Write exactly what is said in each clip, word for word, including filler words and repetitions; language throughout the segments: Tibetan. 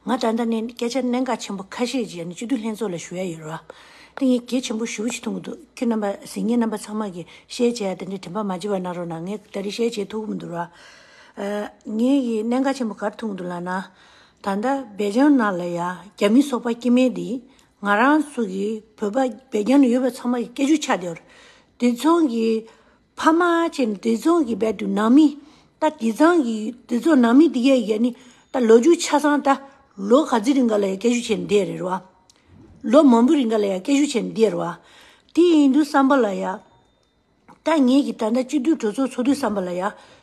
ང་ད་ལྟ་ནས་སྐད་ཆ་གནད་འགག་ཆེན་པོ་ཁ་ཤས་ཅིག་ནི་སྤྱི་འཐུས་ལྷན་ཚོགས་ལ་ཞུ་ཡ་ཡོད་རེད་བ། དེ་ངས་གལ་ཆེན་པོ་ཞེ་པོ་ཅིག་མཐོང་གི་འདུག་ཁྱོད་རྣམ་པ་གཟིགས་མཁན་རྣམ་པ་ཚང་མ་གིས་ཤེར་བྱས་ཡ་དེ་འདྲའི་དྲན་པ་མ་བརྗེད་པ་གནང་རོགས་གནང་། ངས་ད་རེས་ཤེར་བྱེད་ཐུབ་ཀྱི་མི་འདུག་ར། ཨ། ངས་ཀྱི་གནད་འགག་ཆེན་པོ་ག་རེ་མཐོང་གི་འདུག་ལབ་ན། ད་ལྟ་སྦེལ་ཇམ་ནང་ལ་ཡ་རྒྱ་མི་ཚོགས་པ་སྐྱེ་དམན་དེ་ང་རང་ཚོ་གི་བོད་པ་སྦེལ་ཇམ་ལ་ཡོད་པ་ཚང་མ་གི་སྐད་ཤུགས་ཆགས་བསྡད་ཡོད་རེད། དེ་ཚོ་གི་ཕ་མ་བྱས་ནས་དེ་ཚོ་གི་རྦད་དེ་ནང་མི། ད་དེ་ཚང་གི་དེ་ཚོ་ནང་མི་དེ་གས་ཀྱི་ནི་ད་ལོ་རྒྱུས་ཆ་ཚང་ད་ལོ་ག་ཚོད་རིང་ག་ལ་ཡ་སྐད་ཤུགས་བྱས་ནས་བསྡད་རེད་བ། ལོ་མང་པོ་རིང་ག་ལ་ཡ་སྐད་ཤུགས་བྱས་ནས་བསྡད་རེད་བ། དེ་ཡིན་དུས་བསམ་པ་ལ་ཡ། ད་ངེད་ཀྱི་ད་ལྟ་སྤྱི་འཐུས་གྲོས་ཚོགས་ཚོགས་དུས་བསམ་པ་ལ་ཡ།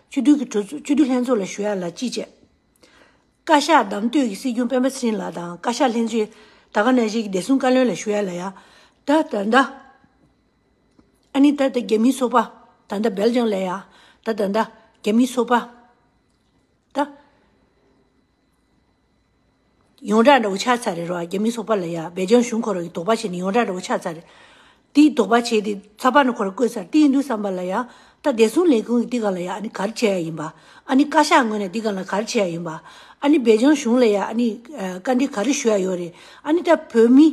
སྤྱི་འཐུས་ཀྱི་གྲོས་ཚོགས་སྤྱི་འཐུས་ལྷན་ཚོགས་ལ་ཞུ་ཡ་ལ་ཅི་བྱས། བཀའ་ཤག་བདམས་ཐོན་གྱི་སྲིད་སྐྱོང་སྤེན་པ་ཚེ་རིང་ལགས་དང་བཀའ་ཤག་ལྷན་ཚོགས་ད་ག་ནང་བཞིན་གྱི་བདེ་སྲུང་བཀའ་བློན་ལ་ཞུ་ཡ་ལ་ཡ། ད་ད་ལྟ། ཨ་ནི་ད་ལྟ་རྒྱ་མིའི་ཚོགས་པ། ད་ལྟ་སྦེལ་ཇམ་ལ་ཡ། ད་ད་ལྟ་རྒྱ་མིའི་ཚོགས་པ། ད། ཡོངས་གྲགས་འདྲ་བོ་ཆགས་ཚར་རེད་རོ། རྒྱ་མིའི་ཚོགས་པ་ལ་ཡ་སྦེལ་ཇམ་གཞུང་ཁོ་རང་གི་དོགས་པ་བྱས་ནས་ཡོངས་གྲགས་འདྲ་བོ་ཆགས་ཚར་རེད། དེའི་དོགས་པ་བྱས་ཏེ་ཚགས་པར་ནང་ཁོ་རང་བཀོད་ཚར། དེ་ཡིན་དུས་བསམ་པ་ལ་ཡ། ད་བདེ་སྲུང་ལས་ཁུངས་ཀྱི་དེ་སྒང་ལ་ཡ་ཨ་ནི་ག་རེ་བྱས་ཡ་ཡིན་པ། ཨ་ནི་བཀའ་ཤག་ངོས་ནས་དེ་སྒང་ལ་ག་རེ་བྱས་ཡ་ཡིན་པ། ཨ་ནི་སྦེལ་ཇམ་གཞུང་ལ་ཡ་ཨ་ནི་ཨ། བཀའ་འདྲི་ག་རེ་ཞུ་ཡ་ཡོད་རེད། ཨ་ནི་ད་བོད་མི་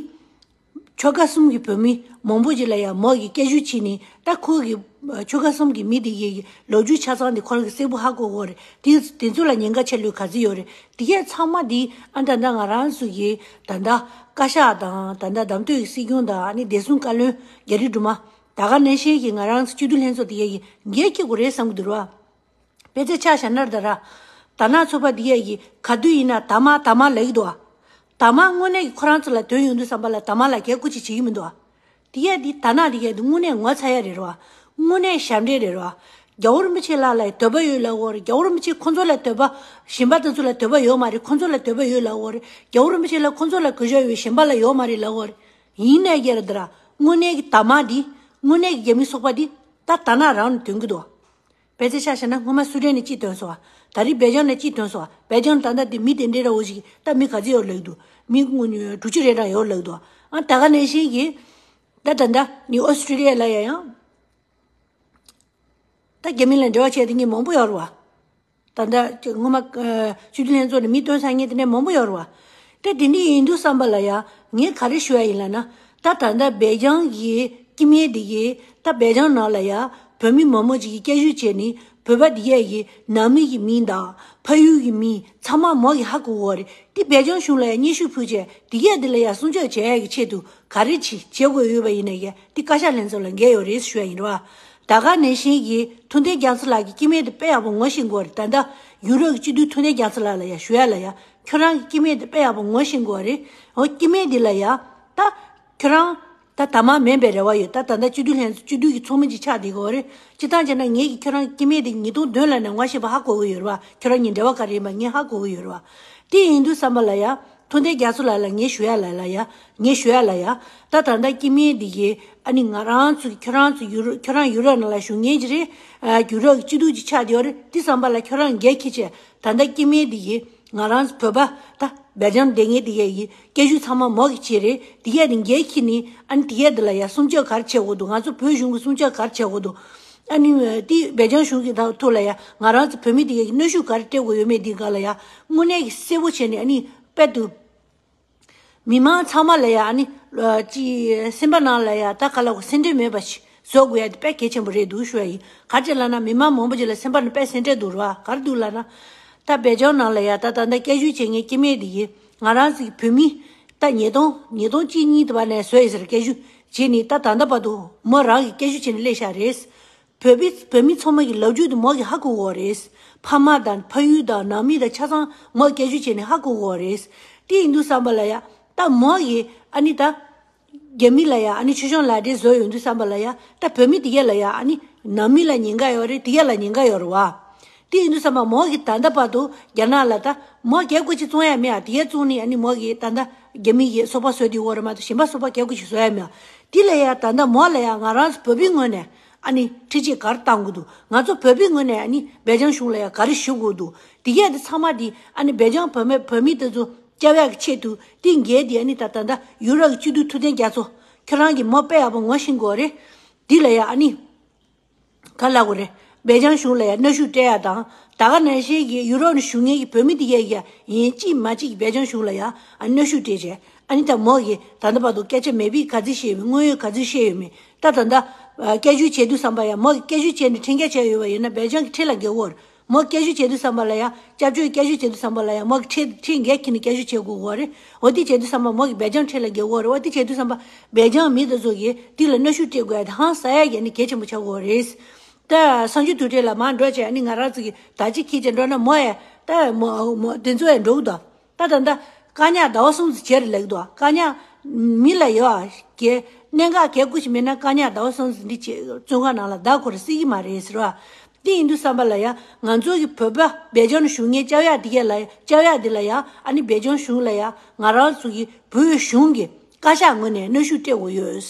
ཆོལ་ཁ་གསུམ་གྱི་བོད་མི་མང་པོ་ཅིག་ལ་ཡ་མོ་གི་སྐད་ཤུགས་བྱས་ནས། ད་ཁོ་གི་ཨ། ཆོལ་ཁ་གསུམ་གྱི་མི་དེ་གི་ལོ་རྒྱུས་ཆ་ཚང་དེ་ཁོ་རང་གི་གསལ་པོ་ཧ་གོ་གོ་རེད། དེ་དེ་ཚོ་ལ་ཉེན་ཁ་ཆེ་ལོས་ག་ཚོད་ཡོད་རེད། དེ་གས་ཚང་མ་དེ་ཨ། ད་ལྟ་ང་རང་ཚོ་གི་ད་ལྟ་བཀའ་ཤག་དང་། ད་ལྟ་བདམས་ཐོན་གྱི་སྲིད་སྐྱོང་དང་། ཨ་ནི་བདེ་སྲུང་བཀའ་བློན་རྒྱ་རི་སྒྲོལ་མ། ད་ག་ནང་བཞིན་གྱི་ང་རང་ཚོ་སྤྱི་འཐུས་ལྷན་ཚོགས་དེ་གས་ཀྱི་འགན་འཁྱེར་དགོས་རེད་བསམ་གྱི་འདུག་ར། དཔེ་ཆ་ཆ་བཞག་ན་ད་ར། དར་ནག་ཚོགས་པ་འདི་ཡས་ཀྱིས་ག་དུས་ཡིན་ན་དར་དམར་དར་དམར་ལབ་ཀྱི་འདུག་ཨ། དར་དམར་དངོས་གནས་ཀྱི་ཁོ་རང་ཚོ་ལ་དོན་ཡོང་དུས་བསམ་པ་ལ་དར་དམར་ལ་གལ་དགོས་ཅིག་བྱེད་ཀྱི་མི་འདུག་ཨ། དེ་ཡས་འདི་དར་ནག་འདི་ཡས་འདི་དངོས་གནས་ངོ་ཚ་ཡ་རེད་ར་བ། དངོས་གནས་ཞབས་འདྲེན་རེད་ར་བ། རྒྱལ་བ་རིན་པོ་ཆེ་ལགས་ལ་འདོད་པ་ཡོད་ལབ་ཀྱི་ཡོད་རེད། རྒྱལ་བ་རིན་པོ་ཆེ་ཁོང་ཚོ་ལ་འདོད་པ། གཞན་པ་དེ་ཚོ་ལ་འདོད་པ་ཡོད་མ་རེད། ཁོང་ཚོ་ལ་འདོད་པ་ཡོད་ལབ་ཀྱི་ཡོད་རེད། རྒྱལ་བ་རིན་པོ་ཆེ་ལ་ཁོང་ཚོ་ལ་གུས་ཞབས་ཡོད། གཞན་པ་ལ་ཡོད་མ་རེད་ལབ་ཀྱི་ཡོད་རེད། ཡིན་ནའི་ཡ་ར་འདི་ར། དངོས་གནས་ཀྱི་དར་དམར་འདི། དངོས་གནས་ཀྱི་རྒྱ་མི་ཚོགས་པ་འདི། ད་དར་ནག་རང་ནས་འདོན་གྱི་འདུག་ཨ། དཔེ་ཆ་ཆ་བཞག་ན་སྔོན་མ་སུའུ་ཏན་ནས་གཅིག་བཏོན་སོང་བ། ད་རེས་སྦེལ་ཇམ་ནས་གཅིག་བཏོན་སོང་བ། སྦེལ་ཇམ་ད་ལྟ་དེ་མི་དེ་འདྲའི་འདྲ་བོ་ཞིག་ད་མི་ག་ཚོད་ཡོད་ལབ་འདུག་མི་དྲུག་ཅུ་རེ་གྲངས་ཡོད་ལབ་འདུག་ཨ། ད་ག་ནང་བཞིན་གྱི། ད་ད་ལྟ་ནི་ཨོ་སི་ཀྲི་ལི་ཡ་ལ་ཡ་ཡང་། ད་རྒྱ་མི་ལ་འབྲེལ་བ་བྱས་དེ་ངས་མང་པོ་ཡོད་རེད་བ། ད་ལྟ་སྔོན་མ་ཨ། སྤྱི་འཐུས་ལྷན་ཚོགས་ནས་མི་བཏོན་ཚར་མཁན་དེ་འདྲ་མང་པོ་ཡོད་རེད་བ། ད་དེ་འདྲ་ཡིན་དུས་བསམ་པ་ལ་ཡ། ངས་ག་རེ་ཞུ་ཡ་ཡིན་ལབ་ན། ད་ད་ལྟ་སྦེལ་ཇམ་གྱི་སྐྱེ་དམན་དེ་གིས་ད་སྦེལ་ཇམ་ནང་ལ་ཡ་བོད་མི་མང་པོ་ཅིག་གིས་སྐད་ཤུགས་བྱས་ནས་བོད་པ་དེ་གས་ཀྱི་ནང་མི་གི་མིང་དང་ཕ་ཡུལ་གྱི་མིང་ཚང་མ་མོ་གིས་ཧ་གོ་གི་ཡོད་རེད། དེ་སྦེལ་ཇམ་གཞུང་ལ་ཡ་སྙན་ཞུ་ཕུལ་བྱས་དེ་གས་དེ་ལ་ཡ་སྲུང་སྐྱོབ་བྱེད་ཡ་གི་ཆེད་དུ་ག་རེ་བྱེད་བྱེད་དགོས་ཡོད་པ་ཡིན་ན་ཡ་དེ་བཀའ་ཤག་ལྷན་ཚོགས་ལ་འགན་ཡོད་རེད་ཞུ་ཡ་ཡིན་རེད་བ། ད་ག་ནང་བཞིན་གྱི་ཐུབ་བསྟན་རྒྱ་མཚོ་ལགས་ཀྱི་སྐྱེ་དམན་དེ་དཔེ་ཡག་པོ་ངོ་ཤེས་དགོས་རེད། ད་ལྟ་ཡུ་རོབ་ཀྱི་སྤྱི་འཐུས་ཐུབ་བསྟན་རྒྱ་མཚོ་ལགས་ལ་ཡ་ཞུ་ཡ་ལ་ཡ། ཁྱོད་རང་གི་སྐྱེ་དམན་དེ་དཔེ་ཡག་པོ་ངོ་ཤེས་དགོས་རེད། འོ་སྐྱེ་དམན་དེ་ལ་ཡ། ད་ཁྱོད་རང་ད་དར་དམར་མིན་པའི་རེ་བ་ཡོད། ད་ད་ལྟ་སྤྱི་འཐུས་ལྷན་སྤྱི་འཐུས་ཀྱི་ཚོགས་མི་ཅིག་ཆགས་བསྡད་ཀྱི་ཡོད་རེད། སྤྱིར་བཏང་བྱས་ན་ངེད་ཀྱིས་ཁྱོད་རང་གི་སྐྱེ་དམན་དེ་ཉིས་སྟོང་བདུན་ལ་ནས་ངོ་ཤེས་པ་ཧ་གོ་གི་ཡོད་རེད་བ། ཁྱོད་རང་གཉིས་འབྲེལ་བ་ག་རེ་ཡིན་པ་ངས་ཧ་གོ་གི་ཡོད་རེད་བ། དེ་ཡིན་དུས་བསམ་པ་ལ་ཡ། ཐུབ་བསྟན་རྒྱ་མཚོ་ལགས་ལ་ངས་ཞུ་ཡ་ལ་ལ་ཡ། ངས་ཞུ་ཡ་ལ་ཡ། ད་ད་ལྟ་སྐྱེ་དམན་འདི་གི་ཨ་ནི་ང་རང་ཚོ་ཁྱོད་རང་ཚོ་ཡུ་རོ་ཁྱོད་རང་ཡུ་རོབ་ནང་ལ་བཞུགས་མཁན་ཅིག་རེད། ཨ། ཡུ་རོབ་ཀྱི་སྤྱི་འཐུས་ཅིག་ཆགས་བསྡད་ཡོད་རེད། དེ་བསམ་པ་ལ་ཁྱོད་རང་འགན་འཁྱེར་བྱས་ད་ལྟ་སྐྱེ་དམན་འདི་གི་ང་རང་ཚོ་བོད་པ་ད་སྦེལ་ཇམ་བསྡད་མཁན་འདི་གས་ཀྱི་སྐད་ཤུགས་ཚང་མ་མོ་གི་བྱས་རེད། འདི་གས་ནི་འགན་འཁྱེར་ནི་ཨ་ནི་འདི་གས་འདི་ལ་ཡ་སྲུང་སྐྱོབ་ག་རེ་བྱེད་དགོས་འདུག་ང་ཚོ་བོད་གཞུང་གི་སྲུང་སྐྱོབ་ག་རེ་བྱེད་དགོས་འདུག་ཨ་ནི་དེ་སྦེལ་ཇམ་གཞུང་གི་ཐོག་ཐོག་ལ་ཡ་ང་རང་ཚོ་བོད་མི་འདི་གས་ཀྱི་གནོན་ཤུགས་ག་རེ་སྤྲད་དགོས་ཡོད་མེད་འདི་ག་ལ་ཡ་དངོས་གནས་ཀྱི་གསལ་པོ་བྱས་ནས་ཨ་ནི་དཔེ་དུ། མི་མང་ཚང་མ་ལ་ཡ་ཨ་ནི། ཨ། ཅི། སེམས་པ་ནང་ལ་ཡ་ད་ག་ལ་གོ་སེམས་ཁྲལ་མེད་པ་ཞིག་བཟོ་དགོས་ཡ་དེ་དཔེ་གལ་ཆེན་པོ་རེད་འདུག་ཞུ་ཡ་ཡིན། ག་རེ་ལབ་ན་མི་མང་མང་པོ་ཅིག་ལ་སེམས་པ་ནང་དཔེ་སེམས་ཁྲལ་འདུག་ར་བ། ག་རེ་འདུག་ལབ་ན། ད་སྦེལ་ཇམ་ནང་ལ་ཡ་ད་ད་ལྟ་སྐད་ཤུགས་བྱེད་མཁན་སྐྱེ་དམན་དེ་ཡིན། ང་རང་ཚོའི་བོད་མི། ད་ཉིས་སྟོང་ཉིས་སྟོང་གཅིག་གཉིས་དུ་བ་ནས་བཟོས་ཡིན་ཟེར་སྐད་ཤུགས་བྱེད་ནི་ད་ད་ལྟ་བར་དུ་མོ་རང་གི་སྐད་ཤུགས་བྱེད་ནི་སླེབས་ཤག་རེད། བོད་པའི་བོད་མི་ཚང་མ་གི་ལབ་རྒྱུ་དེ་མོ་གི་ཧ་གོ་གོ་རེད། ཕ་མ་དང་ཕ་ཡུལ་དང་ནང་མི་དང་ཆ་ཚང་མོ་སྐད་ཤུགས་བྱས་ནས་ཧ་གོ་གོ་རེད། དེ་ཡིན་དུས་བསམ་པ་ལ་ཡ་ད་མོ་གི་ཨ་ནི་ད་རྒྱ་མི་ལ་ཡ་ཨ་ནི་ཆོས་སྐྱོང་ལག་འབྲེལ་བཟོ་ཡོང་དུས་བསམ་པ་ལ་ཡ་ད་བོད་མི་དེ་གས་ལ་ཡ་ཨ་ནི་ནང་མི་ལ་ཉེན་ཁ་ཡོད་རེད། དེ་གས་ལ་ཉེན་ཁ་ཡོད་རེད་བ། དེ་ཡིན་དུས་བསམ་པ་མོ་གི་ད་ལྟ་བར་དུ་རྒྱ་ནག་ལ་ད་མོ་རྒྱལ་སྐུ་ཅིག་བཙོང་ཡ་མེད་ཨ། དེ་གས་བཙོང་ནི་ཨ་ནི་མོ་གི་ད་ལྟ་རྒྱ་མི་གི་ཚོགས་པ་བཟོ་དེ་འོ་རེད་མ་གཏོགས་གཞན་པ་ཚོགས་པ་རྒྱལ་སྐུ་ཅིག་བཟོ་ཡ་མེད་ཨ། དེ་ལ་ཡ་ད་ལྟ་མོ་ལ་ཡ་ང་རང་ཚོ་བོད་པའི་ངོས་ནས། ཨ་ནི་འཁྲི་ཆད་ག་རེ་བཏང་དགོས་འདུག་ང་ཚོ་བོད་པའི་ངོས་ནས་ཨ་ནི་སྦེལ་ཇམ་གཞུང་ལ་ཡང་ག་རེ་ཞུ་དགོས་འདུག་དེ་གས་དེ་ཚང་མ་དེ་ཨ་ནི་སྦེལ་ཇམ་བོད་མི་བོད་མི་དེ་ཚོ་སྐྱོབ་ཡག་གི་ཆེད་དུ་དེ་འགན་དེ་ཨ་ནི་ད་ད་ལྟ་ཡུ་རོབ་ཀྱི་སྤྱི་འཐུས་ཐུབ་བསྟན་རྒྱ་མཚོ་ཁྱོད་རང་གིས་མོ་དཔེ་ཡག་པོ་ངོ་ཤེས་དགོས་རེད། དེ་ལ་ཡང་ཨ་ནི་ག་ལབ་དགོས་རེད། སྦེལ་ཇམ་གཞུང་ལ་ཡང་གནོན་ཤུགས་སྤྲད་ཡ་དང་། ད་ག་ནང་བཞིན་གྱི་ཡུ་རོབ་ནས་བཞུགས་མཁན་གྱི་བོད་མི་དེ་གས་ཀྱིས་ཡིན་གཅིག་མ་གཅིག་གིས་སྦེལ་ཇམ་གཞུང་ལ་ཡང་ཨ་གནོན་ཤུགས་སྤྲད་བྱས། ཨ་ནི་ད་མོ་གིས་ད་ལྟ་བར་དུ་སྐད་ཆ་མེད་པའི་ག་ཚོད་བཤད་ཡོད་མེད། དངོས་ཡོད་ག་ཚོད་བཤད་ཡོད་མེད། ད་ད་ལྟ་ཨ་སྐད་ཞུ་བྱེད་དུས་ཙམ་པ་ཡང་། མོ་གིས་སྐད་ཞུ་བྱས་ནས་ཁྲིམས་འགལ་བྱས་ཡོད་པ་ཡིན་ན་སྦེལ་ཇམ་གྱི་ཁྲིམས་ལ་འགལ་གྱི་ཡོད་རེད། མོ་སྐད་ཞུ་བྱེད་དུས་ཙམ་པ་ལ་ཡང་། སྐྱབས་བཅོལ་སྐད་ཞུ་བྱེད་དུས་ཙམ་པ་ལ་ཡང་མོ་གིས་ཁྲིམས་ཁྲིམས་འགལ་འཁྱེར་ནས་སྐད་ཞུ་བྱེད་དགོས་ཀྱི་ཡོད་རེད། འོ་དེ་བྱེད་དུས་ཙམ་པ་མོ་གིས་སྦེལ་ཇམ་ཁྲིམས་ལ་འགལ་གྱི་ཡོད་རེད། འོ་དེ་བྱེད་དུས་ཙམ་པ་སྦེལ་ཇམ་མི་དེ་ཚོ་གིས་དེ་ལ་གནོན་ཤུགས་སྤྲད་དགོས་ཡ་དེ་ཧང་སང་ཡ་གལ་ཆེན་པོ་ཆགས་ཀྱི་ཡོད་རེད། ད་གསར་འགྱུར་དུས་དྲན་ལ་མར་འགྲོ་བྱས། ཨ་ནི་ང་རང་ཚོ་གིས་ད་ཅི་ཁྱེད་ཅག་འགྲོ་ན་མོ་ཡ། ད་མོ་མོ་དེ་ཚོ་ཡ་འགྲོ་གི་འདུག་ད་ད་ད་བཀག་ཉར་ཟླ་བ་གསུམ་ཙམ་བྱས་རེད་ལབ་ཀྱི་འདུག་བཀག་ཉར་མི་ལ་ཡོད་ཀྱི་གནད་འགག་གལ་ཁུ་ཞིག་མེད་ན་བཀག་ཉར་ཟླ་བ་གསུམ་ཙམ་འདི་བྱས་བཙོན་ཁང་ནང་ལ་བསྡད་དགོས་རེད་ཟེར་གྱི་མ་རེད་ཟེར་བ། དེ་ཡིན་དུས་ཙམ་པ་ལ་ཡང་ང་ཚོ་གི་བོད་པ་སྦེལ་ཇམ་ནང་བཞུགས་མཁན་སྐྱབས་ཡག་དེ་གས་ལ། སྐྱབས་ཡག་དེ་ལ་ཡང་ཨ་ནི་སྦེལ་ཇམ་གཞུང་ལ་ཡང་ང་རང་ཚོ་གི་བོད་གཞུང་གི་བཀའ་ཤག་ངོས་ནས་གནོན་ཤུགས་སྤྲད་དགོས་ཡོད།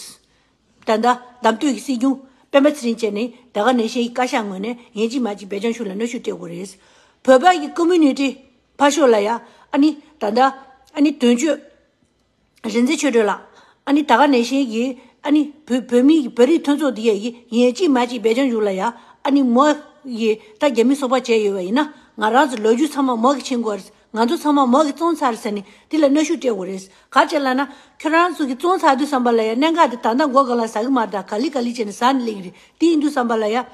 ད་ལྟ་བདམས་ཐོན་གྱི་སྲིད་སྐྱོང་སྤེན་པ་ཚེ་རིང་བྱས་ནས་ད་ག་ནང་བཞིན་གྱི་བཀའ་ཤག་ངོས་ནས་ཡིན་གཅིག་མིན་གཅིག་སྦེལ་ཇམ་གཞུང་ལ་གནོན་ཤུགས་སྤྲད་དགོས་རེད། བོད་པ་གི་ཀོ་མུ་ནི་ཊི་ཕར་ཕྱོགས་ལ་ཡང་ཨ་ནི་ད་ལྟ་ཨ་ནི་དོན་གཅོད་རིག་འཛིན་ཆོས་སྒྲོན་ལགས། ཨ་ནི་ད་ག་ནང་བཞིན་གྱི་ཨ་ནི་བོད་བོད་མི་གི་བོད་རིགས་མཐུན་ཚོགས་འདི་ཡས་ཀྱི་ཡིན་གཅིག་མིན་གཅིག་སྦེལ་ཇམ་གཞུང་ལ་ཡང་ཨ་ནི་མོ་ཡིས་ད་རྒྱ་མི་སོ་པ་བྱས་ཡོད་པ་ཡིན་ན། ང་རང་ཚོ་ལོ་རྒྱུས་ཚང་མ་མོ་གིས་ཕྱིན་དགོས་རེད། ང་ཚོ་ཚང་མ་མོ་གིས་བཙོངས་ཚར་ཟེར་ནས་དེ་ལ་གནོན་ཤུགས་སྤྲད་དགོས་རེད། ག་རེ་བྱས་ལབ་ན་ཁྱོད་རང་ཚོ་གིས་བཙོངས་ཚར་དུས་ཙམ་པ་ལ་ཡང་གནད་འགག་དེ་ད་ལྟ་མགོ་སྒང་ལ་ཟ་གི་མ་རེད། ད་ག་ལེ་ག་ལེ་བྱས་ནས་ཟ་ནས་སླེབས་ཀྱི་རེད། དེ་ཡིན་དུས་ཙམ་པ་ལ་ཡང་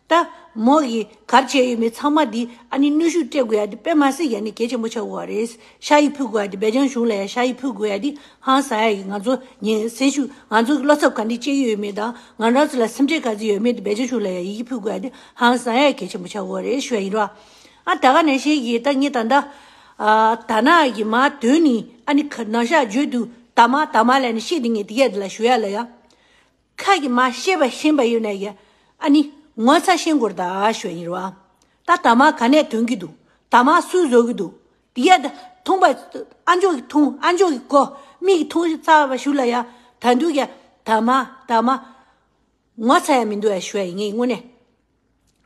ད་མོ་གིས་ག་རེ་བྱས་ཡོད་མེད་ཚང་མ་འདི་ཨ་ནི་གནོན་ཤུགས་སྤྲད་དགོས་ཡ་དེ་དཔེ་མ་སྲིད་ཡ་ནི་གལ་ཆེན་པོ་ཆགས་ཡོད་རེད། ཤ་ཡིག་ཕུལ་དགོས་ཡ་དེ། སྦེལ་ཇམ་གཞུང་ལ་ཡང་ཤ་ཡིག་ཕུལ་དགོས་ཡ་དེ་ཧང་སང་ཡ་ཡིན། ང་ཚོ་ཉིན་སེམས་ཤུགས། ང་ཚོ་གི་བློ་འཚབ་ག་འདྲ་སྐྱེ་གི་ཡོད་མེད་དང་། ང་རང་ཚོ་ལ་སེམས་ཁྲལ་ག་ཚོད་ཡོད་མེད་དེ་སྦེལ་ཇམ་གཞུང་ལ་ཡང་ཡི་གེ་ཕུལ་དགོས་ཡ་དེ་ཧང་སང་ཡ་གལ་ཆེན་པོ་ཆགས་ཡོད་རེད་ཞུ་ཡ་ཡིན་རོགས། ཨ་ད་ག་ནང་བཞིན་གྱི་ད་ངས་ད་ལྟ་ཨ་ད་ནང་གི་མར་དོན་ནི་ཨ་ནི་ཁ་ནང་བཞག་བརྗོད་དུས་ད་མ་ད་མ་ལབ་ནས་བཤད་དེ་ངས་དེ་གས་དེ་ལ་ཞུ་ཡ་ལ་ཡ། ཁ་གིས་མར་བཤད་པ་ཤེས་པ་ཡོད་ན་ཡ། ཨ་ནི་ངོ་ཚ་ཤེས་དགོས་རེད་ད་ཞུ་ཡ་ཡིན་རོགས། ད་ད་མ་ག་ནས་ཐོན་གྱི་འདུག་ད་མ་སུས་བཟོ་གི་འདུག་དེ་ཡ་ད་མཐོང་པ་ཨ་མཆོག་གིས་མཐོང་། ཨ་མཆོག་གིས་གོ། མིག་གིས་མཐོང་ཚར་བ་ཞུ་ལ་ཡ། ད་འདུག་ཡ། ད་མ་ད་མ་ངོ་ཚ་ཡ་མི་འདུག་ཡ་ཞུ་ཡ་ཡིན། ངས་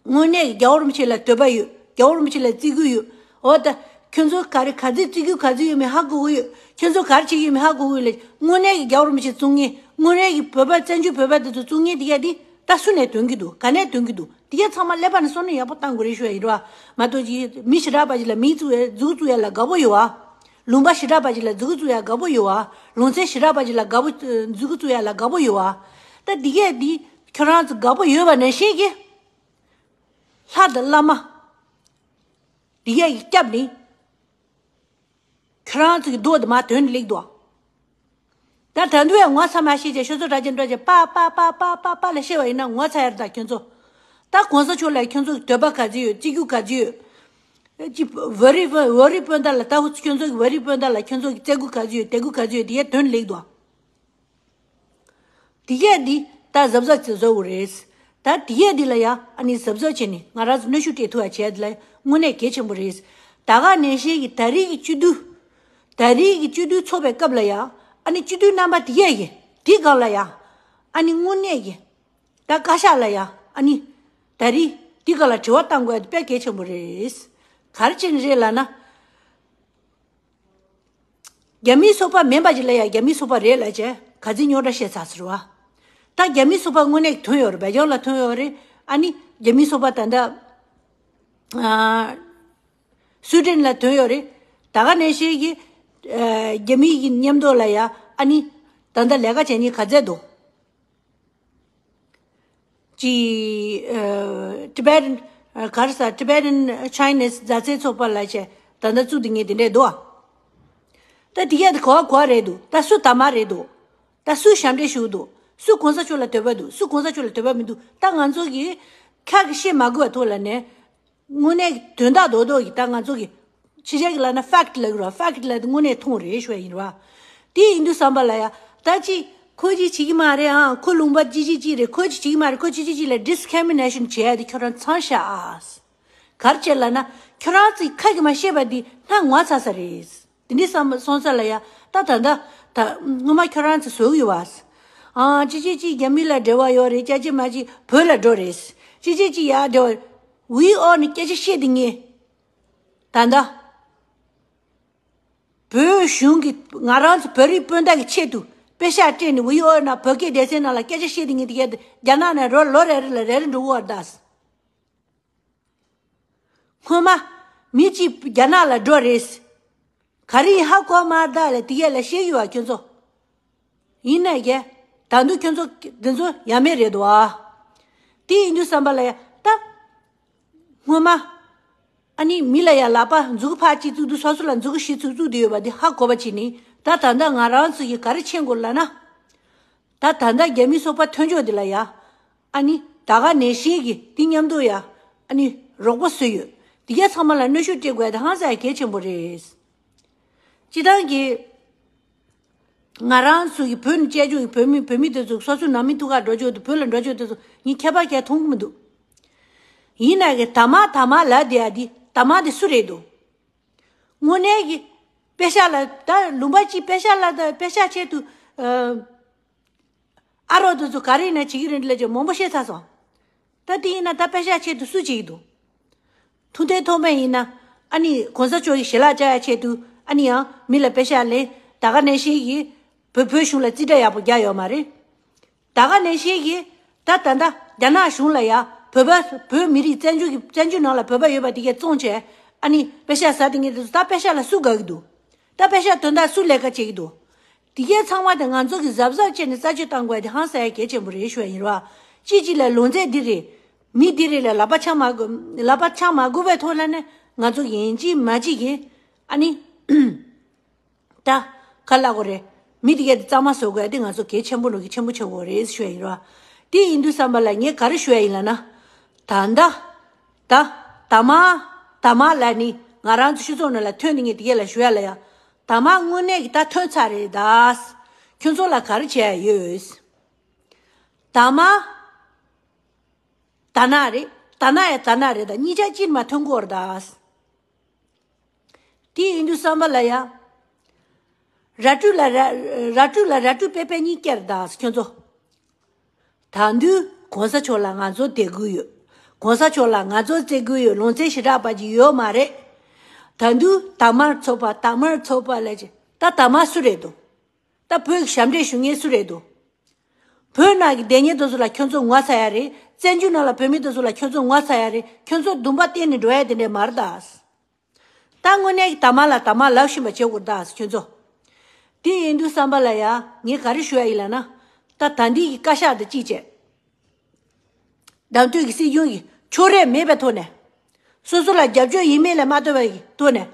དངོས་གནས། དངོས་གནས་ཀྱི་རྒྱལ་བ་རིན་པོ་ཆེ་ལ་འདོད་པ་ཡོད། རྒྱལ་བ་རིན་པོ་ཆེ་ལ་བརྩི་བཀུར་ཡོད། འོ་ད་ཁྱོད་ཚོ་ག་རེ་ག་ཚོད་བརྩི་བཀུར་ག་ཚོད་ཡོད་མེད་ཧ་གོ་གི་ཡོད། ཁྱོད་ཚོ་ག་རེ་བྱེད་ཀྱི་ཡོད་མེད་ཧ་གོ་གི་ཡོད་ལ། དངོས་གནས་ཀྱི་རྒྱལ་བ་རིན་པོ་ཆེ་བཙུགས་མཁན། དངོས་གནས་ཀྱི་བོད་པ་བཙན་བྱོལ་བོད་པ་དེ་ཚོ་བཙུགས་མཁན་དེ་ག་དེ་ད་སུ་ནས་ཐོན་གྱི་འདུག་ག་ནས་ཐོན་གྱི་འདུག་དེ་ག་ཚང་མ་ཀླད་པ་ནས་བསམ་བློ་ཡག་པོ་བཏང་དགོས་རེད་ཞུ་ཡ་ཡིན་རོགས། མ་གཏོགས་ཀྱི་མི་ཞེ་དྲག་པ་ཅིག་ལ་མིང་བཙུགས་ཡ་མཛུབ་གུ་བཙུགས་ཡ་ལ་དགའ་པོ་ཡོད་བ། ལུང་པ་ཞེ་དྲག་པ་ཅིག་ལ་མཛུབ་གུ་བཙུགས་ཡ་དགའ་པོ་ཡོད་བ། ལུང་ཚན་ཞེ་དྲག་པ་ཅིག་ལ་དགའ་པོ་མཛུབ་གུ་བཙུགས་ཡ་ལ་དགའ་པོ་ཡོད་བ། ད་འདི་གས་འདི་ཁྱོད་རང་ཚོ་དགའ་པོ་ཡོད་པ་ནང་བཞིན་གྱི། ལྷ་དང་བླ་མ་འདི་གས་ཀྱི་སྐྱབས་ནི་ཁྱོད་རང་ཚོ་གི་རྡོ་དེ་མར་དོན་ལེགས་འདུག་ད་ད་འདུག་ཡ་ངོ་ཚ་མ་ཤེས་ཀྱི་ཤོ་ཚོ་དྲ་ཅན་འགྲོ་ཅེ་པ་པ་པ་པ་པ་པ་ལ་བཤད་པ་ཡིན་ན་ངོ་ཚ་ཡར་ད་ཁྱོད་ཚོ། ད་གོང་ས་མཆོག་ལ་ཁྱོད་ཚོ་གི་འདོད་པ་ག་ཚོད་ཡོད། བརྩི་བཀུར་ག་ཚོད་ཡོད། ཅི་བོད་རིགས་བོད་རིགས་སྤུན་ཟླ་ལ་ད་ཁྱོད་ཚོ་གི་བོད་རིགས་སྤུན་ཟླ་ལ་ཁྱོད་ཚོ་གི་བརྩི་བཀུར་ག་ཚོད་ཡོད། དད་གུས་ག་ཚོད་ཡོད། དེ་ཡ་དོན་ལེགས་འདུག་དེ་གས་འདི་ད་གཟབ་གཟབ་བྱེད་དགོས་རེད། ད་དེ་གས་འདི་ལ་ཡ་ཨ་ནི་གཟབ་གཟབ་བྱས་ནས་ང་རང་ཚོ་གནོན་ཤུགས་སྤྲད་ཐུབ་པ་བྱས་འདི་ལ་དངོས་གནས་གལ་ཆེན་པོ་རེད། ད་ག་ནང་བཞིན་གྱི་ད་རེས་ཀྱི་སྤྱི་འཐུས། ད་རེས་ཀྱི་སྤྱི་འཐུས་ཚོགས་པའི་སྐབས་ལ་ཡ་ཨ་ནི་སྤྱི་འཐུས་རྣམ་པ་དེ་གས་ཀྱི་དེ་སྒང་ལ་ཡ་ཨ་ནི་དངོས་གནས་ཀྱི་ད་བཀའ་ཤག་ལ་ཡ་ཨ་ནི་ད་རེས་དེ་སྒང་ལ་དྲི་བ་བཏང་དགོས་དེ་དཔེ་གལ་ཆེན་པོ་རེད། ག་རེ་བྱས་ནས་རེད་ལབ་ན། རྒྱ་མིའི་ཚོགས་པ་མིན་པ་ཅིག་ལ་ཡང་རྒྱ་མིའི་ཚོགས་པ་རེད་ལབ་བྱས་ག་ཚོད་རྙོག་དྲ་བཤད་ཚར་ཟེར་བ། ད་རྒྱ་མིའི་ཚོགས་པ་དངོས་གནས་ཐོན་ཡོད་རེད། སྦེལ་ཇམ་ལ་ཐོན་ཡོད་རེད། ཨ་ནི་རྒྱ་མིའི་ཚོགས་པ་ད་ལྟ་ཨ་སུའི་ཌེན་ལ་ཐོན་ཡོད་རེད། ད་ག་ནང་བཞིན་གྱི་ཨ་རྒྱ་མི་གི་མཉམ་དུ་ལ་ཡང་ཨ་ནི་ད་ལྟ་ལས་ཀ་བྱེད་མཁན་ག་ཚད་འདུག་ཅི་ཨ་Tibetan ཨ་ག་རེ་ཟ། Tibetan Chinese མཛའ་བརྩེ་ཚོགས་པ་ལབ་བྱས་ད་ལྟ་བཙུགས་བསྡད་མཁན་དེ་འདྲས་འདུག་ད་དེ་གས་དེ་ག་བ་ག་བ་རེད་འདུག་ད་སུ་ད་མ་རེད་འདུག་ད་སུ་ཞབས་འདྲེན་ཞུ་གི་འདུག་སུ་གོང་ས་མཆོག་ལ་འདོད་པ་འདུག་སུ་གོང་ས་མཆོག་ལ་འདོད་པ་མི་འདུག་ད་ང་ཚོ་གིས་ཁ་གིས་བཤད་མ་དགོས་པ་ཐོག་ལ་ནས། དངོས་གནས་དོན་དག་རྡོག་རྡོག་གི་ད་ང་ཚོ་གི་ཕྱི་རྒྱལ་གྱི་ལབ་ན་ཕེག་ཊི་ལབ་ཀྱི་རེད་བ། ཕེག་ཊི་ལབ་དེ་དངོས་གནས་མཐོང་རེད་ཞུ་ཡ་ཡིན་རེད་བ། དེ་ཡིན་དུས་ཙམ་པ་ལ་ཡ་ད་ཅི་ཁོ་ཅི་བྱེད་ཀྱི་མ་རེད། ཨང་ཁོ་ལུང་པ་ཅི་ཅི་ཅི་རེད། ཁོ་ཅི་བྱེད་ཀྱི་མ་རེད། ཁོ་ཅི་ཅི་ཅི་ལ་ཌིས་ཀི་རི་མི་ནེ་ཤན་བྱེད་ཡ་དེ་ཁྱོད་རང་ཚང་ཤག་ཨ། ག་རེ་བྱས་ལབ་ན་ཁྱོད་རང་ཚོའི་ཁ་གིས་མ་བཤད་པ་འདི་སྣ་ངོ་ཚ་ས་རེད། དེ་འདྲའི་བསམ་སོང་ས་ལ་ཡ་ད་ད་ད་ད་སྔོན་མ་ཁྱོད་རང་ཚོ་བཟོ་གི་ཡོད་བ། ཨང་ཅི་ཅི་ཅི་རྒྱ་མི་ལ་འབྲེལ་བ་ཡོད་རེད། ཅ་ཅི་མ་ཅི་བོད་ལ་འགྲོ་རེད། ཅི་ཅི་ཅི་ཡ་འབྲེལ་བ། ཝི་ཨོ་ནི་སྐད་ཆ་བཤད་དེ་ངས། ད་ལྟ། བོད་གཞུང་གིས་ང་རང་ཚོ་བོད་རིགས་སྤུན་ཟླ་གི་ཆེད་དུ་པེ་ཤག་སྤྲད་ནས་ཝི་ཨོ་ན་བོད་སྐད་སྡེ་ཚན་ནང་ལ་སྐད་ཆ་བཤད་དེ་ངས་དེ་གས་རྒྱ་ནག་ནས་རོ་ལོ་རེ་རེ་ལ་རེ་རེ་འགྲོ་གི་ཡོད་རེད་ད། སྔོན་མ་མི་གཅིག་རྒྱ་ནག་ལ་འགྲོ་རེད། ག་རེ་ཡིན་ཧ་གོ་མ་ད་ལ་དེ་གས་ལ་བཤད་ཡོད་བ་ཁྱོད་ཚོ། ཡིན་ནས་ཀྱེ། ད་དུང་ཁྱོད་ཚོ་དེ་ཚོ་ཡ་མེད་རེད་དོ་ཨ། དེ་ཡིན་དུས་བསམ་པ་ལ་ཡ་ད། སྔོན་མ། ཨ་ནི་མི་ལ་ཡ་ལག་པ་མཛུ་གུ་ཕར་གཅིག་བཙུགས་དུས་སོ་སོ་ལ་མཛུ་གུ་བཞི་བཙུགས་བཙུགས་དེ་ཡོད་པ་དེ་ཧ་གོ་བ་བྱས་ནི་ད་ད་ལྟ་ང་རང་ཚོ་ཡི་ག་རེ་མཁྱེན་དགོས་ལབ་ན། ད་ད་ལྟ་རྒྱ་མི་སོག་པོ་ཐོན་ཕྱོགས་དེ་ལ་ཡ། ཨ་ནི་ད་ག་ནང་བཞིན་གྱི་དེ་མཉམ་དུ་ཡ། ཨ་ནི་རོགས་པ་བཟོས་ཡོད། དེ་གས་ཚང་མ་ལ་གནོན་ཤུགས་སྤྲད་དགོས་དེ་ཧང་སང་གལ་ཆེན་པོ་རེད། སྤྱི་བཏང་གི་ང་རང་ཚོ་གི་བོད་ནས་བཅད་རྒྱུ་གི་བོད་མི་བོད་མི་དེ་ཚོ་སོ་སོའི་ནང་མི་ཐུག་ག་འགྲོ་ཆོག་དུ་བོད་ལ་འགྲོ་ཆོག་དེ་ཚོ་ངས་ཁྱད་པར་གལ་མཐོང་གི་མི་འདུག་ཡིན་ན་གི་ད་མ་ད་མ་ལབ་བསྡད་ཡ་འདི་ད་མ་དེ་སུ་རེད་འདུག་དངོས་གནས་ཀྱི་པེ་ཤག་ལ་ད་ལུང་པ་གཅིག་པེ་ཤག་ལ་ད་པེ་ཤག་ཆེད་དུ་ཨ་རོགས་དེ་ཚོ་ག་རེ་ཡིན་ན་བྱེད་ཀྱི་རེད་ལབ་ཀྱི་མང་པོ་བཤད་ཚར་སོང་། ད་དེ་ཡིན་ན་ད་པེ་ཤག་ཆེད་དུ་སུ་བྱེད་ཀྱི་འདུག་ཐུགས་འདུན་ཐོག་མེད་ཡིན་ན་ཨ་ནི་གོང་ས་མཆོག་གི་ཞལ་ལག་བཅག་ཡ་ཆེད་དུ་ཨ་ནི་ཡང་མི་ལ་པེ་ཤག་ལེན་ད་ག་ནང་བཞིན་གྱི་བོད་བོད་གཞུང་ལ་རྩིས་ཁྲ་ཡག་པོ་རྒྱག་ཡོད་མ་རེད། ད་ག་ནང་བཞིན་གྱི་ད་ད་ལྟ་རྒྱ་ནག་གཞུང་ལ་ཡ་བོད་པ་བོད་མི་རིགས་བཙན་བྱོལ་གྱི་བཙན་བྱོལ་ནང་ལ་བོད་པ་ཡོད་པ་དེ་གས་བཙོང་བྱས་ཨ་ནི་པེ་ཤག་ཟ་དེ་ངས་དེ་ཚོ་ད་པེ་ཤག་ལ་སུ་དགའ་གི་འདུག་ད་པེ་ཤག་དོན་དག་སུ་ལས་ཀ་བྱེད་ཀྱི་འདུག་དེ་གས་ཚང་མ་དེ་ང་ཚོ་གི་གཟབ་གཟབ་བྱས་ནས་རྩད་གཅོད་བཏང་དགོས་དེ་ཧང་སང་ཡ་གལ་ཆེན་པོ་རེད་ཞུ་ཡ་ཡིན་རོ། གཅིག་གཅིག་ལ་ལོ་ཚད་འདི་རེད། མི་འདི་རེད་ལ་ལག་པ་འཆང་མ་དགོས་ལག་པ་འཆང་མ་དགོས་པའི་ཐོག་ལ་ནས་ང་ཚོ་ཡིན་གཅིག་མ་གཅིག་གིས་ཨ་ནི། ད་ག་ལ་གོ་རེད། མི་དེ་གས་དེ་གཙང་མ་བཟོ་དགོས་དེ་ང་ཚོ་གལ་ཆེན་པོ་ནོ་གི་ཆེན་པོ་ཆེ་བོ་རེད་ཞུ་ཡ་ཡིན་རོ། དེ་ཡིན་དུས་བསམ་པ་ལ་ངས་ག་རེ་ཞུ་ཡ་ཡིན་ལབ་ན། ད་ད་ད་ད་མ་ད་མ་ལ་ནི་ང་རང་ཚོ་སྤྱི་ཚོགས་ནང་ལ་ཐོན་ནི་ངས་དེ་གས་ལ་ཞུ་ཡ་ལ་ཡ། ད་མ་དངོས་གནས་ཀྱི་ད་ཐོན་ཚར་རེད་ད། ཁྱོད་ཚོ་ལ་ག་རེ་བྱས་ཡ་ཡོད། ད་མ་ད་ན་རེད། ད་ན་ཡ་ད་ན་རེད་ད་གཉིས་ཆ་གཅིག་མ་ཐོན་གོ་རེད་ད། དེ་ཡིན་དུས་བསམ་པ་ལ་ཡ། ར་སྤྲུལ་ལ་ར་ར་སྤྲུལ་ལ་ར་སྤྲུལ་པེ་པེ་གཉིས་བསྐྱལ་ད་ཁྱོད་ཚོ། ད་དུས་གོང་ས་མཆོག་ལ་ང་ཚོ་དད་གུས་ཡོད། གོང་ས་མཆོག་ལ་ང་ཚོ་བརྩི་གུས་ཡོད་ལོང་ཚེ་ཞེ་དྲག་པ་ཅིག་ཡོད་མ་རེད། ད་དུས་དར་དམར་ཚོགས་པ་དར་དམར་ཚོགས་པ་ལ་ཅི་ད་དར་དམར་སུ་རེད་འདུག་ད་བོད་ཀྱི་ཞབས་འདྲེན་ཞུ་མཁན་སུ་རེད་འདུག་བོད་ནང་གི་སྡོད་མཁན་དེ་ཚོ་ལ་ཁྱོད་ཚོ་ངོ་ཚ་ཡ་རེད། བཙན་བྱོལ་ནང་ལ་བོད་མི་དེ་ཚོ་ལ་ཁྱོད་ཚོ་ངོ་ཚ་ཡ་རེད། ཁྱོད་ཚོ་འདུན་པ་གཏན་ནས་འགྲོ་ཡ་དེ་འདྲས་མ་རེད་ད། ད་དངོས་གནས་ཀྱི་ད་མ་ལ་ད་མ་ལབ་བཞིན་པ་བྱེད་དགོས་ད་ཁྱོད་ཚོ། དེ་ཡིན་དུས་བསམ་པ་ལ་ཡ་ངས་ག་རེ་ཞུ་ཡ་ཡིན་ལབ་ན། ད་ད་འདི་གི་བཀའ་ཤག་དང་གཅིག་བྱས། བདམས་ཐོན་གྱི་སྲིད་གཞུང་གི་ཕྱོགས་རིས་མེད་པའི་ཐོག་ནས། སོ་སོ་ལ་རྒྱབ་སྐྱོར་ཡིན་མིན་ལ་མ་ལྟོས་པའི་ཐོག་ནས།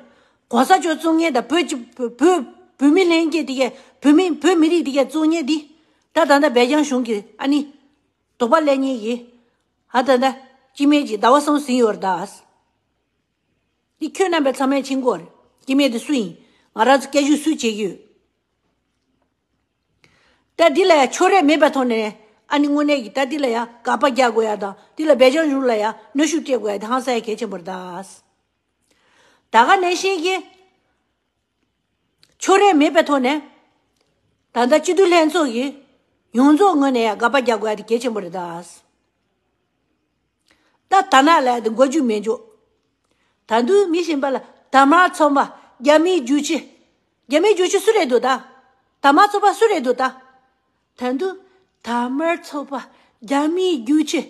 གོང་ས་མཆོག་བཙུགས་མཁན་དང་བོད་ཀྱི་བོད་བོད་མི་ལྷན་རྒྱས་དེ་གས་བོད་མི་བོད་མི་རིགས་དེ་གས་བཙུགས་མཁན་འདི། ད་ད་ལྟ་སྦེལ་ཇམ་གཞུང་གི་ཨ་ནི། དོགས་པ་སླེབས་མཁན་གྱི། ཨ་ད་ལྟ་སྐྱེ་དམན་གྱི་ཟླ་བ་གསུམ་ཟིན་ཡོད་རེད་ད། འདི་ཁྱོད་རྣམ་པས་ཚང་མས་མཁྱེན་གྱི་ཡོད་རེད། སྐྱེ་དམན་དེ་སུ་ཡིན། ང་རང་ཚོ་སྐད་ཤུགས་སུས་བྱེད་ཀྱི་ཡོད། ད་འདི་ལ་ཡང་ཕྱོགས་རིས་མེད་པའི་ཐོག་ནས་ཨ་ནི་དངོས་གནས་ཀྱི་ད་འདི་ལ་ཡང་དགག་པ་རྒྱག་དགོས་ཡ་དང་འདི་ལ་སྦེལ་ཇམ་གཞུང་ལ་ཡང་གནོན་ཤུགས་སྤྲད་དགོས་ཡ་དེ་ཧང་སང་ཡ་གལ་ཆེན་པོ་རེད་ད། ད་ག་ནང་བཞིན་གྱི་ཕྱོགས་རིས་མེད་པའི་ཐོག་ནས་ད་ལྟ་སྤྱི་འཐུས་ལྷན་ཚོགས་ཀྱི་ཡོངས་རྫོགས་ངོས་ནས་ཡང་དགག་པ་རྒྱག་དགོས་ཡ་དེ་གལ་ཆེན་པོ་རེད་ད། ད་ད་ན་ལ་དེ་མགོ་མཇུག་མེད་འཇོག་ད་དུང་མི་གཞན་པ་ལ་དར་དམར་ཚོགས་པ་རྒྱ་མིའི་རྒྱུག་ཁྱི། རྒྱ་མིའི་རྒྱུག་ཁྱི་སུ་རེད་འདུག་ད། དར་དམར་ཚོགས་པ་སུ་རེད་འདུག་ད། ད་དུང་དར་དམར་ཚོགས་པ་རྒྱ་མིའི་རྒྱུག་ཁྱི།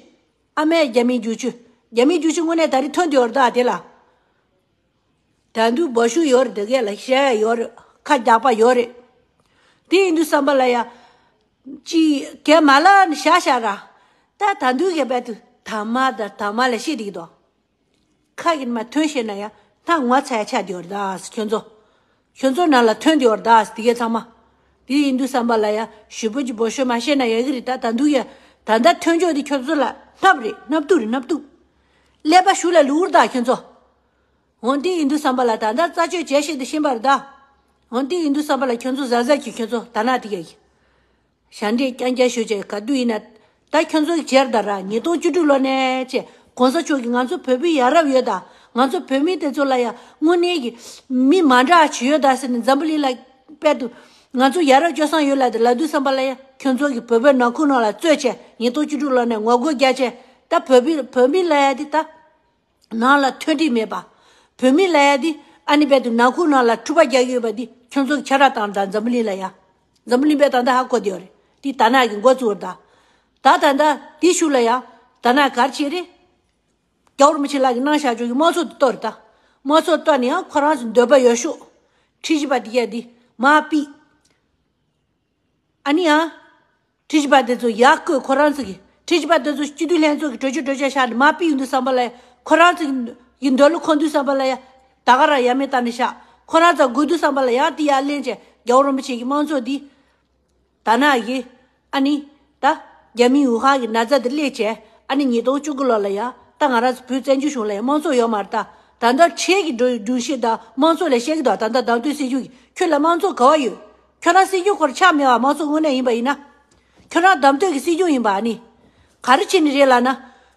ཨ་མའི་རྒྱ་མིའི་རྒྱུག་ཁྱི། རྒྱ་མིའི་རྒྱུག་ཁྱི་དངོས་གནས་ད་རེས་ཐོན་དེ་ཡོད་རེད་ད་དེ་ལ། ད་དུང་སྦ་ཞུ་ཡོད་རེད་དེ་གས་ལ་བཤད་ཡ་ཡོད་རེད་ཁ་རྒྱག་པ་ཡོད་རེད། དེ་ཡིན་དུས་བསམ་པ་ལ་ཡ། ཅི་གས་མ་ལ་ནི་ཤ་ཤ་ར། ད་ད་དུང་གས་བས་དུ་དར་དམར་ད་དར་དམར་ལ་བཤད་དེ་གི་དོ། ཁ་གི་མ་ཐོན་ཤེས་ན་ཡ་ད་ངོ་ཚ་ཡ་ཆ་དེ་ཡོད་རེད་ད་ཁྱོད་ཚོ། ཁྱོད་ཚོ་ནང་ལ་ཐོན་དེ་ཡོད་རེད་ད་དེ་གས་ཚང་མ། དེ་ཡིན་དུས་བསམ་པ་ལ་ཡ་ཞུ་བོ་ཅི་སྦ་ཞུ་མ་བཤད་ན་ཡ་གི་རེད་ད་ད་དུང་ཡ། ད་ད་ཐོན་ཆོག་དེ་ཁྱོད་ཚོ་ལ་སྣབས་རེད་སྣབས་དུག་རེད་སྣབས་དུག་ཀླད་པ་ཞུ་ལ་ལུར་ད་ཁྱོད་ཚོ། འོན་ཏེ་ཡིན་དུས་བསམ་པ་ལ་ད་ལྟ་རྩད་གཅོད་བྱས་ཤིག་ཏུ་ཕྱིན་པར་གདའ། འོན་ཏེ་ཡིན་དུས་བསམ་པ་ལ་ཁྱོད་ཚོ་གཟབ་གཟབ་གྱིས་ཁྱོད་ཚོ་ད་ནག་དེ་གས་ཞབས་འདྲེན་རྐྱང་རྐྱང་ཞུ་བྱས་ག་དུས་ཡིན་ན་ད་ཁྱོད་ཚོ་གི་བྱེར་ད་ར་ཉིས་སྟོང་བཅུ་དྲུག་ལོ་ནས་བྱས་གོང་ས་མཆོག་གིས་ང་ཚོ་བོད་པའི་ཡ་རབས་ཡོད་ད་ང་ཚོ་བོད་མི་དེ་ཚོ་ལ་ཡ་དངོས་གནས་ཀྱི་མི་མ་འདྲ་ཅིག་ཡོད་ད་ཟེར་ནས་འཛམ་བུ་གླིང་ལ་དཔལ་དུ་ང་ཚོ་ཡ་རབས་སྤྱོད་བཟང་ཡོད་ལ་དེ་ལབ་དུས་བསམ་པ་ལ་ཡ་ཁྱོད་ཚོ་གི་བོད་པའི་ནང་ཁུལ་ནང་ལ་རྩོད་བྱས་ཉིས་སྟོང་བཅུ་དྲུག་ལོ་ནས་ངོ་རྒོལ་རྒྱག་བྱས་ད་བོད་པའི་བོད་མི་ལ་ཡ་དེ་ད། ནང་ལ་མཐུན་སྒྲིལ་མེད་པ། བོད་མི་ལབ་ཡ་འདི་ཨ་ནི་རྦད་དུ་ནང་ཁུལ་ནང་ལ་འཁྲུག་པ་རྒྱག་གི་ཡོད་པ་འདི་ཁྱོད་ཚོ་གི་ཆ་ར་བཏང་དང་འཛམ་བུ་གླིང་ལ་ཡ། འཛམ་བུ་གླིང་པས་ད་ལྟ་ཧ་གོ་བསྡད་ཡོད་རེད་འདི་ད་ནག་གི་འགོ་བཙུགས་རེད་ད། ད་ད་ལྟ་འདི་ཤུགས་ལ་ཡ། ད་ནག་གར་བྱེད་རེད། རྒྱལ་བ་རིན་པོ་ཆེ་ལགས་ཀྱིས་གནང་བཞག་ཆོག་གི་དམངས་གཙོ་དེ་གཏོར་རེད་ད། དམངས་གཙོ་གཏོར་ནས་ཡང་ཁོ་རང་ཚོ་འདོད་པ་ཡོད་ཤོག་ཁྲི་བཞི་པ་དེ་གས་དེ་མར་ཕུད། ཨ་ནི་ཡང་། ཁྲི་བཞི་པ་དེ་ཚོ་ཡར་བསྐོས། ཁོ་རང་ཚོ་གི་ཁྲི་བཞི་པ་དེ་ཚོ་སྤྱི་འཐུས་ལྷན་ཚོགས་ཀྱི་གྲོས་ཆོད་གྲོས་འཆར་བཞག་ནས་མར་ཕུད་ཡོང་དུས་ཙམ་པ་ལ་ཡ། ཁོ་རང་ཚོ་གི་འདོད་བློ་འཁོར་དུས་ཙམ་པ་ལ་ཡ། ད་ག་རང་ཡ་མེད་བཏང་ནས་བཞག་ཁོ་རང་ཚོ་དགོས་དུས་ཙམ་པ་ལ་ཡ་དེ་ཡར་ལེན་བྱས། རྒྱལ་བ་རིན་པོ་ཆེ་གི་དམངས་གཙོ་འདི། ད་ནང་གི། ཨ་ནི། ད། རྒྱ་མི་ཝུ་ཧན་གྱི་ན་ཚ་དེ་སླེབས་བྱས། ཨ་ནི་ཉིས་སྟོང་བཅུ་དགུ་ལོ་ལ་ཡ། ད་ང་རང་ཚོ་བོད་བཙན་བྱོལ་གཞུང་ལ་ཡ་དམངས་གཙོ་ཡོད་མ་རེད་ད། ད་ལྟ་ཁྲལ་གྱི་སྒྲོ་སྒྲོམ་གཞི་དང་དམངས་གཙོ་ལ་བཤད་ཀྱི་འདུག་ད་ལྟ་བདམས་ཐོན་སྲིད་སྐྱོང་གི་ཁྱོད་ལ་དམངས་གཙོ་ག་བ་ཡོད། ཁྱོད་རང་སྲིད་སྐྱོང་སྐོར་ཆགས་མེད་པ་དམངས་གཙོ་དངོས་གནས་ཡིན་པ་ཡིན་ན། ཁྱོད་རང་བདམས་ཐོན་གྱི་སྲིད་སྐྱོང་ཡིན་པ་ཨ་ནི། ག་རེ་བྱས་ནས་རེད་ལབ་ན།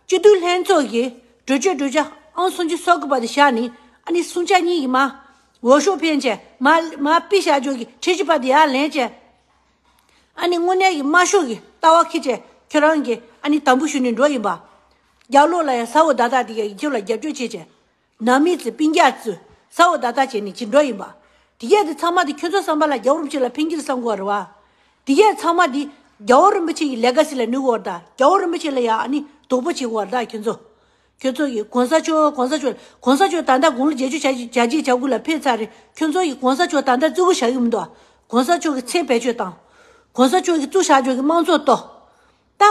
སྤྱི་འཐུས་ལྷན་ཚོགས་ཀྱི་གྲོས་ཆོད་གྲོས་འཆར་ཨང་སུམ་ཅུ་སོ་དགུ་པ་དེ་བཞག་ནས། ཨ་ནི་སུམ་ཆ་གཉིས་ཀྱི་མར། འོས་ཤོག་འཕེན་བྱས། མར་མར་ཕུད་བཞག་ཆོག་གི་ཁྲི་བཞི་པ་དེ་ཡར་ལེན་བྱས། ཨ་ནི་དངོས་གནས་ཀྱི་དམར་ཤོག་གི་ལྟ་བ་འཁྱེར་བྱས་ཁྱོད་རང་གིས་ཨ་ནི་དམ་འབུལ་ཞུས་ནས་འགྲོ་ཡིན་པ། རྒྱབ་ལོགས་ལ་ཡ་ཟ་འོག་བརྡ་རྟགས་དེ་གས་ཀྱིས་ཁྱོད་ལ་རྒྱབ་སྐྱོར་བྱེད་བྱས། ནང་མི་ཚོས་སྤུན་ཀྱག་ཚོས་ཟ་འོག་བརྡ་རྟགས་བྱས་ནས་ཅིག་འགྲོ་ཡིན་པ། དེ་གས་དེ་ཚང་མ་དེ་ཁྱོད་ཚོ་བསམ་པ་ལ་རྒྱལ་བ་རིན་པོ་ཆེ་ལ་ཕན་གྱི་རེད་བསམ་གྱི་ཡོད་རེད་བ། དེ་གས་ཚང་མ་དེ་རྒྱལ་བ་རིན་པོ་ཆེ་གི་ལེ་ག་སི་ལ་གནོད་གི་ཡོད་རེད་ད། རྒྱལ་བ་རིན་པོ་ཆེ་ལ་ཡ་ཨ་ནི་དོགས་པ་བྱེད་ཀྱི་ཡོད་རེད་ད་ཁྱོད་ཚོ། ཁྱོད་ཚོ་གིས་གོང་ས་མཆོག་གོང་ས་མཆོག་གོང་ས་མཆོག་ད་ལྟ་དགུང་ལོ་བརྒྱད་ཅུ་གྱ་གཅིག་གྱ་དགུ་ལ་ཕེབས་ཚར་རེད། ཁྱོད་ཚོ་གིས་གོང་ས་མཆོག་ད་ལྟ་བརྩི་བཀུར་བྱ་གི་མི་འདུག་གོང་ས་མཆོག་གི་མཚན་བེད་སྤྱོད་བཏང་། གོང་ས་མཆོག་གིས་བཙུགས་བཞག་ཆོག་གི་དམངས་གཙོ་གཏོར། ད།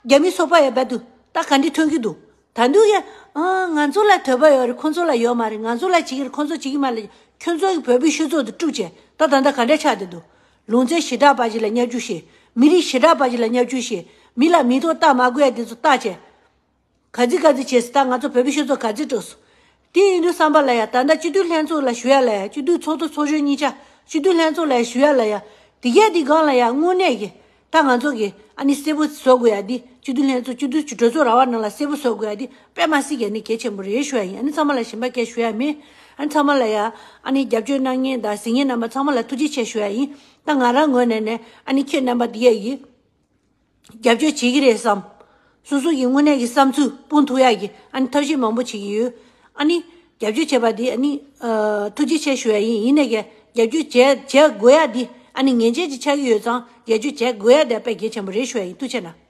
རྒྱ་མི་ཚོགས་པ་ཡ་བལ་དུ་ད་ག་འདྲ་ཐོན་གྱི་འདུག་ད་དུང་ཡ། ཨང་། ང་ཚོ་ལ་དོགས་པ་ཡོད་རེད། ཁོང་ཚོ་ལ་ཡོད་མ་རེད། ང་ཚོ་ལ་བྱེད་ཀྱི་རེད། ཁོང་ཚོ་བྱེད་ཀྱི་མ་རེད། ཁྱོད་ཚོ་གི་བོད་པའི་སྤྱི་ཚོགས་དེ་དཀྲུགས་བྱས་ད་ད་ལྟ་ག་འདྲ་ཆགས་བསྡད་འདུག་ལུང་ཚན་ཞེ་དྲག་པ་ཞིག་ལ་བརྙས་བཅོས་བྱས། མི་རིགས་ཞེ་དྲག་པ་ཞིག་ལ་བརྙས་བཅོས་བྱས། མི་ལ་མིང་ཐོ་བཏགས་མ་དགོས་ཡ་དེ་ཚོ་བཏགས་བྱས། ག་ཚི་ག་ཚི་བྱས་སི་ད་ང་ཚོ་བོད་པའི་སྤྱི་ཚོགས་ག་ཚི་དཀྲུགས་སོང་། དེ་ཡིན་དུས་བསམ་པ་ལ་ཡ། ད་ལྟ་སྤྱི་འཐུས་ལྷན་ཚོགས་ལ་ཞུ་ཡ་ལ་ཡ། སྤྱི་འཐུས་ཚོགས་གཙོ་ཚོགས་གཞོན་གཉིས་ཆ་སྤྱི་འཐུས་ལྷན་ཚོགས་ལ་ཡ་ཞུ་ཡ་ལ་ཡ། དེ་གས་དེ་སྒང་ལ་ཡ་དངོས་གནས་ཀྱི་ད་ང་ཚོ་གི་ཨ་ནི་གསལ་པོ་བཟོ་དགོས་ཡ་དེ། སྤྱི་འཐུས་ལྷན་ཚོགས་སྤྱི་འཐུས་གྲོས་ཚོགས་ར་བ་ནང་ལ་གསལ་པོ་བཟོ་དགོས་ཡ་དེ་དཔེ་མ་སྲིད་ཀྱི་ཨ་ནི་གལ་ཆེན་པོ་རེད་ཞུ་ཡ་ཡིན། ཨ་ནི་ཚང་མ་ལ་གཞན་པ་སྐད་ཞུ་ཡ་མེད། ཨ་ནི་ཚང་མ་ལ་ཡ་ཨ་ནི་རྒྱབ་སྐྱོར་གནང་མཁན་དང་གཟིགས་མཁན་རྣམ་པ་ཚང་མ་ལ་ཐུགས་རྗེ་ཆེ་ཞུ་ཡ་ཡིན། ད་ང་རང་ངོས་ནས་ནས་ཨ་ནི་ཁྱེད་རྣམ་པ་དེ་གས་ཀྱིས། རྒྱབ་སྐྱོར་བྱེད་ཀྱི་རེད་བསམ། སོ་སོ་གི་དངོས་གནས་ཀྱི་བསམ་ཚུལ་སྤུངས་ཐུབ་ཡག་གི་ཨ་ནི་ཐབས་ཤེས་མང་པོ་བྱེད་ཀྱི་ཡོད། ཨ་ནི་རྒྱབ་སྐྱོར་བྱས་པ་དེ་ཨ་ནི་ཨ་ཐུགས་རྗེ་ཆེ་ཞུ་ཡ་ཡིན། ཡིན་ནའི་གི་རྒྱབ་སྐྱོར་བྱས་བྱས་དགོས་ཡ་དེ་ཨ་ནི་ངེས་ཅན་ཅིག་ཆགས་ཀྱི་ཡོད་ཙང་། རྒྱབ་སྐྱོར་བྱས་དགོས་ཡ་དེ་དཔེ་གལ་ཆེན་པོ་རེད་ཞུ་ཡ་ཡིན། ཐུགས་རྗེ་གནང་།